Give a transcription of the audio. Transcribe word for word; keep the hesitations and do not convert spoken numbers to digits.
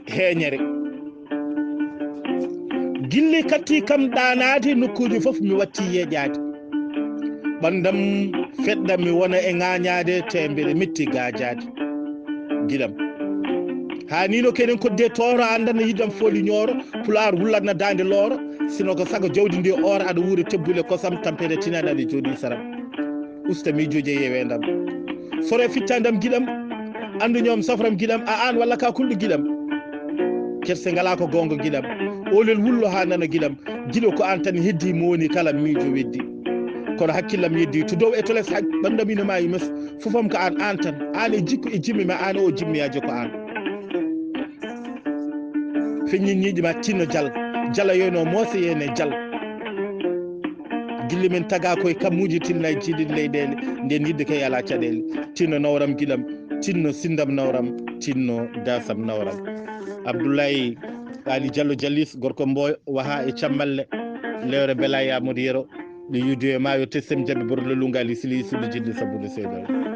heeñere. Gilli katti kam ɗaanaade, nokkuuji fof mi watti yeeƴaade. Ɓanndam feɗɗa mi wona e ŋaañaade, teembere metti gaajaade. Giɗam. Haa nii no kenen kodde tooro, anndan no yiɗam fooli ñooro, pulaar wullatna daande looro, sino ko sago jawdi ndi ooro, aɗa wuure tebbule kosam, tampere tinaani aɗa jooɗi saram. Usta miijooji e yeweendam. Fore fittandam giɗam, anndu ñoom safram giɗam, a aan walla ka kulɗo giɗam. Kerse ngalaa ko goonga giɗam, oolel wullo haa nana giɗam, giɗo ko aan tan heddi mo woni kala miijo weddi. Kono hakkillam yeddi to dow e to les, hak-, ɓanndam ina maayi mes, fofam ko aan, aan tan, aan e jikku e jimmi ma, aan o jimmiyajo ko aan. Feññin ñiiƴi ma tinno jal, jala yoyno moosa yene jal. Gilli men taga koye kammuuji tilna e jiiɗiɗi leyɗeele, nden yiɗde kay alaa caɗeele. Tinno nawram giɗam, tinno sinndam nawram, tinno daasam nawram. Abdoulaye Ali Diallo Diallis, gorko Mboyo, waha e Cammalle, lewre Bela Yamodu Yero, ɗo yuudu e maayo Tessem Jabi Borlo Lungali Sili Sulu Jilli Sabunde Seedoy.